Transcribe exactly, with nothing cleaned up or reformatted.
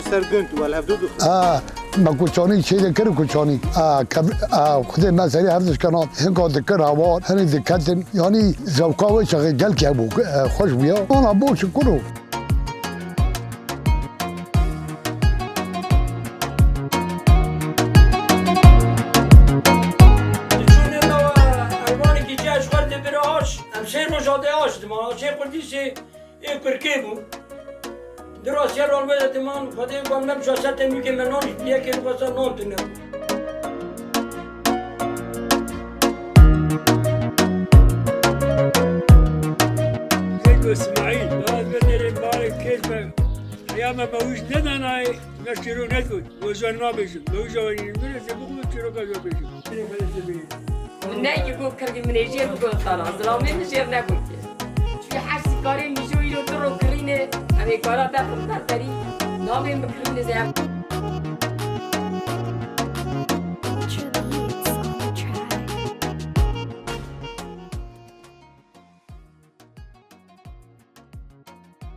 Ser gund û li hevdu dixwin. A, me kuçanî çê dikir û kuçanî. A, kev-, a, xwedê me serî hev dişkena, hinka dikir hawar, hinî diketin. Yanî zewqa wê çaxê gelkî hebû, e, xweş bûya. Ana bû şikir û. Çûnê me we ermanekî çi ji xwe dibir aş, em sê roja dê aş diman, aşê xwe dîsê Ê kurkê bû. Di rastiya rol me de diman, Xwedê wan me bişa ser tenûkê me nan jî yekê bixwesta nan tune bû. Zeydo Îsmaîl, bana vê derê barê kêr me. Heya me me wî jî nedanayê, me şêro negot. Wê ji we nabêjim. Me wî ji we nînim. Min ez ê bixwim çîroka ji we bêjim. Min neyê got kirkî, min ê jêr bigot tala. Zilamê min jêr negot. Çi her sikarê min ji îro tu ro kirîne, em ê kara bexin berberî. Namê min kirîne zê.